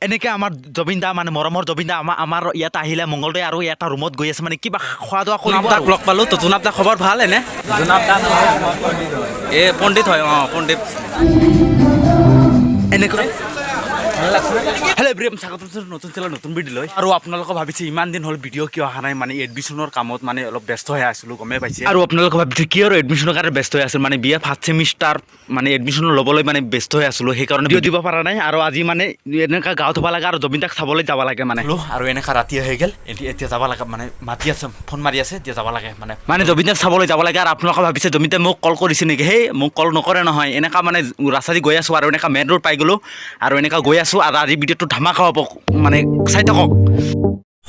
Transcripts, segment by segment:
এনেকৈ আমাৰ জবিন দা মানে মৰমৰ জবিন দা আমাৰ ইয়াত আহিলে মংগলদৈ আৰু এটা ৰুমত গৈ আছে, মানে কিবা খোৱা দোৱা কৰিব। জোনাব দাক লগ পালোঁ। তো জোনাব দা, খবৰ ভাল এনে? জোনাব দা নহয়, মই পণ্ডিত হয়। এ, পণ্ডিত হয়, অঁ, পণ্ডিত। এনেকৈ। হেল্ল' এভৰিৱান, স্বাগতম জনাইছোঁ নতুন চেনেল, নতুন ভিডিঅ' লৈ। আৰু আপোনালোকে ভাবিছে ইমান দিন হ'ল ভিডিঅ' কিয় অহা নাই? মানে এডমিশ্যনৰ কামত মানে অলপ ব্যস্ত হৈ আছিলোঁ, গমেই পাইছে। আৰু আপোনালোকে ভাবিছে কি আৰু এডমিশ্যনৰ কাৰণে ব্যস্ত হৈ আছিল? মানে বিএ ফাৰ্ষ্ট ছেমিষ্টাৰ মানে এডমিশ্যন ল'বলৈ মানে ব্যস্ত হৈ আছিলোঁ, সেইকাৰণে ভিডিঅ' দিব পৰা নাই। আৰু আজি মানে এনেকুৱা গাঁৱত হ'ব লাগে আৰু জবিন দাক চাবলৈ যাব লাগে মানে। আৰু এনেকুৱা ৰাতি হৈ গ'ল, এতিয়া যাব লাগে, মানে মাতি আছে, ফোন মাৰি আছে, এতিয়া যাব লাগে। মানে জবিন দাক চাবলৈ যাব লাগে। আৰু আপোনালোকে ভাবিছে জবিন দাই মোক কল কৰিছে নেকি? সেই মোক কল নকৰে নহয়। এনেকুৱা মানে ৰাস্তা দি গৈ আছোঁ আৰু এনেকুৱা মেইন ৰোড পাই গ'লোঁ আৰু এনেকুৱা গৈ আছোঁ। আৰু আজি ভিডিঅ'টো ধামাকা হ'ব, মানে চাই থাকক।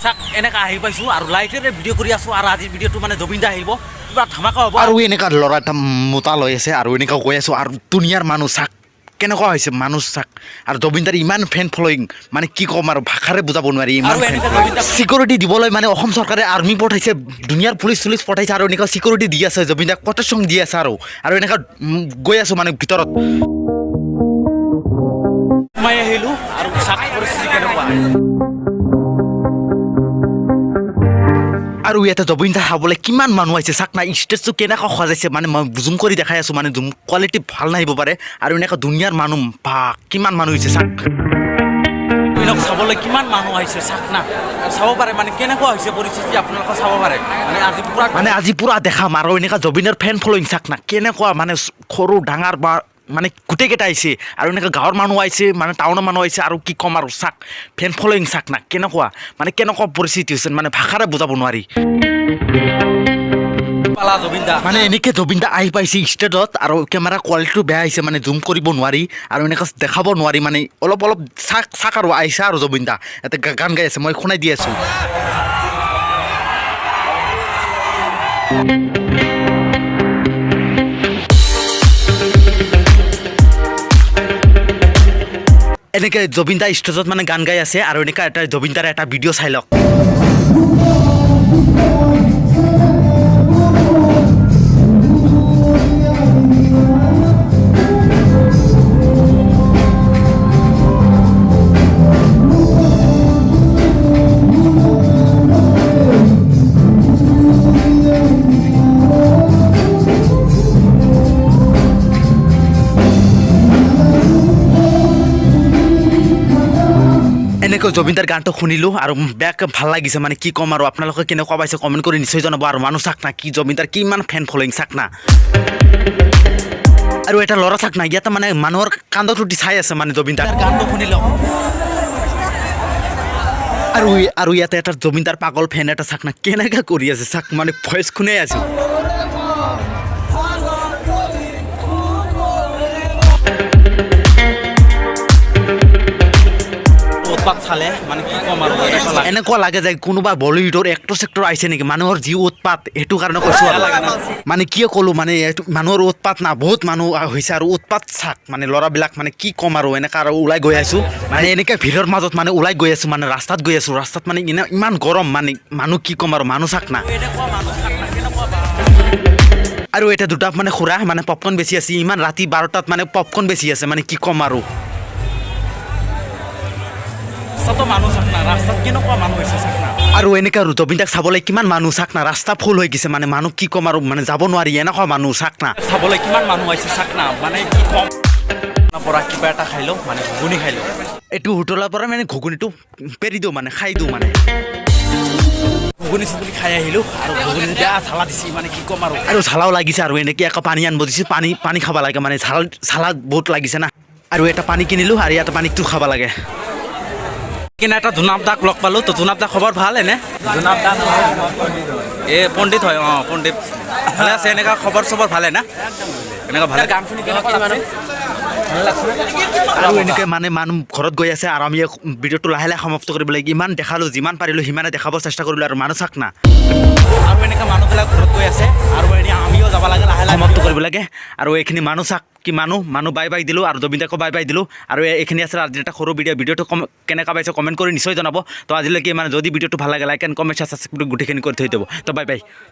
চাক, এনেকা আহি পাইছোঁ আৰু লাইটেৰে ভিডিঅ' কৰি আছোঁ। আৰু আজিৰ ভিডিঅ'টো মানে জবিন দা আহিব, কিবা ধামাকা হ'ব। আৰু এনেকুৱা ল'ৰা এটা মোটা লৈ আছে আৰু এনেকুৱা গৈ আছোঁ। আৰু দুনিয়াৰ মানুহ চাক, কেনেকুৱা হৈছে মানুহ চাক। আৰু জবিনদাৰ ইমান ফেন ফল'য়িং, মানে কি ক'ম আৰু, ভাষাৰে বুজাব নোৱাৰি ইমান। আৰু এনেকুৱা জবিন দাক চিকিউৰিটি দিবলৈ মানে অসম চৰকাৰে আৰ্মি পঠাইছে, দুনিয়াৰ পুলিচ চুলিচ পঠাইছে। আৰু এনেকুৱা চিকিউৰিটি দি আছে, জবিনদাক প্ৰটেকশ্যন দি আছে। আৰু এনেকুৱা গৈ আছোঁ মানে ভিতৰত সোমাই আহিলোঁ আৰু চাক, পৰিস্থিতি কেনেকুৱা। আৰু ইয়াতে জবিন দা চাবলৈ কিমান মানুহ আহিছে চাক না। ষ্টেজটো কেনেকুৱা সজাইছে, মানে মই জুম কৰি দেখাই আছোঁ, মানে জুম কোৱালিটি ভাল নাহিব পাৰে। আৰু এনেকুৱা দুনিয়াৰ মানুহ বা কিমান মানুহ হৈছে চাক। জুবিনক চাবলৈ কিমান মানুহ আহিছে চাক না। চাব পাৰে, মানে কেনেকুৱা হৈছে পৰিস্থিতি আপোনালোকে চাব পাৰে। মানে আজি পুৰা মানে আজি পুৰা দেখাম। আৰু এনেকুৱা জবিনৰ ফেন ফল'য়িং চাক না কেনেকুৱা, মানে সৰু ডাঙৰ বা মানে গোটেইকেইটা আহিছে। আৰু এনেকুৱা গাঁৱৰ মানুহ আহিছে, মানে টাউনৰ মানুহ আহিছে। আৰু কি ক'ম আৰু, চাক, ফেন ফল'য়িং চাক না কেনেকুৱা, মানে কেনেকুৱা পৰিস্থিতি হৈছে, মানে ভাষাৰে বুজাব নোৱাৰি। পালা জবিন দা। মানে এনেকৈ জবিন দা আহি পাইছে ষ্টেজত আৰু কেমেৰা কোৱালিটিটো বেয়া আহিছে, মানে জুম কৰিব নোৱাৰি আৰু এনেকৈ দেখাব নোৱাৰি, মানে অলপ অলপ চাক চাক। আৰু আহিছে আৰু জবিন দা ইয়াতে গান গাই আছে, মই শুনাই দি আছোঁ। এনেকৈ জবিন দা ষ্টেজত মানে গান গাই আছে। আৰু এনেকুৱা এটা জবিন দাৰ এটা ভিডিঅ' চাই লওক। এনেকৈ জবিনদাৰ গানটো শুনিলোঁ আৰু বেয়াকৈ ভাল লাগিছে, মানে কি ক'ম আৰু। আপোনালোকে কেনেকুৱা পাইছে কমেণ্ট কৰি নিশ্চয় জনাব। আৰু মানুহ চাক না, কি জবিনদাৰ কিমান ফেন ফল'য়িং চাক না। আৰু এটা ল'ৰা চাক না, ইয়াতে মানে মানুহৰ কান্দত উঠি চাই আছে মানে জবিনদাৰ গানটো শুনি লওক। আৰু ইয়াতে এটা জবিনদাৰ পাগল ফেন এটা চাক না, কেনেকৈ কৰি আছে চাক, মানে ভইচ শুনাই আছোঁ। উৎপাত চালে মানে কি ক'ম আৰু, এনেকুৱা লাগে। এনেকুৱা লাগে যে কোনোবা বলিউডৰ এক্টৰ চেক্টৰ আহিছে নেকি, মানুহৰ যি উৎপাত, সেইটো কাৰণে কৈছোঁ। আৰু মানে কিয় ক'লোঁ, মানে এইটো মানুহৰ উৎপাত না, বহুত মানুহ হৈছে আৰু উৎপাত চাক, মানে ল'ৰাবিলাক, মানে কি ক'ম আৰু। এনেকুৱা আৰু ওলাই গৈ আছোঁ, মানে এনেকৈ ভিৰৰ মাজত মানে ওলাই গৈ আছোঁ, মানে ৰাস্তাত গৈ আছোঁ। ৰাস্তাত মানে ইমান গৰম, মানে মানুহ কি ক'ম আৰু, মানুহ চাক না। এনেকুৱা মানুহ চাক না কেনেকুৱা বা। আৰু এতিয়া দুটা মানে খুৰা মানে পপকৰ্ণ বেচি আছে, ইমান ৰাতি 12টাত মানে পপকৰ্ণ বেচি আছে, মানে কি ক'ম আৰু। ৰাস্তাতো মানুহ চাক না, ৰাস্তাত কেনেকুৱা মানুহ হৈছে চাক না। আৰু এনেকুৱা জবিন দাক চাবলৈ কিমান মানুহ চাক না, ৰাস্তা ফুল হৈ গৈছে, মানে মানুহ কি ক'ম আৰু, মানে যাব নোৱাৰি, এনেকুৱা মানুহ চাক না। চাবলৈ কিমান মানুহ আহিছে চাক না, মানে কি ক'ম। পৰা কিবা এটা খাই লওঁ, মানে ঘুগুনি খাই লওঁ। এইটো হোটেলৰ পৰা মানে ঘুগুনিটো পেৰি দিওঁ, মানে খাই দিওঁ মানে। ঘুগুনি চুগুনি খাই আহিলোঁ আৰু ঘুগুনি বেয়া ঝালা দিছে, মানে কি ক'ম আৰু। আৰু ঝালাও লাগিছে। আৰু এনেকৈ আকৌ পানী আনিব দিছোঁ, পানী খাব লাগে, মানে ঝালা বহুত লাগিছে না। আৰু এটা পানী কিনিলোঁ আৰু ইয়াতে পানীটো খাব লাগে। কিনে এটা জোনাব দাক লগ পালোঁ। তো জোনাব দা, খবৰ ভাল এনে? জোনাব দা নহয়, মই পণ্ডিত হয়। এ, পণ্ডিত হয়, অঁ, পণ্ডিত। ভালে আছে? এনেকুৱা খবৰ চবৰ ভালে না? এনেকুৱা ভালে। গান শুনি কেনেকুৱা লাগছে? আৰু এনেকৈ মানে মানুহ ঘৰত গৈ আছে আৰু আমি ভিডিঅ'টো লাহে লাহে সমাপ্ত কৰিব লাগিব। ইমান দেখালোঁ, যিমান পাৰিলোঁ সিমানে দেখাব চেষ্টা কৰিলোঁ। আৰু মানুহ চাক না। আৰু এনেকুৱা মানুহবিলাক ঘৰত গৈ আছে আৰু এনে আমিও যাব লাগে, লাহে লাহে সমাপ্ত কৰিব লাগে। আৰু এইখিনি মানুহ চাক, কি মানুহ, মানুহ বাই বাই দিলোঁ আৰু জবিনদাকো বাই বাই দিলোঁ। আৰু এইখিনি আছিল আজিৰ এটা সৰু ভিডিঅ'। ভিডিঅ'টো কেনেকুৱা পাইছে কমেণ্ট কৰি নিশ্চয় জনাব। তো আজিলৈকে মানে যদি ভিডিঅ'টো ভাল লাগে, লাইক এণ্ড কমেণ্ট, ছাবস্ক্ৰাইব গোটেইখিনি কৰি থৈ দিব। তো বাই বাই।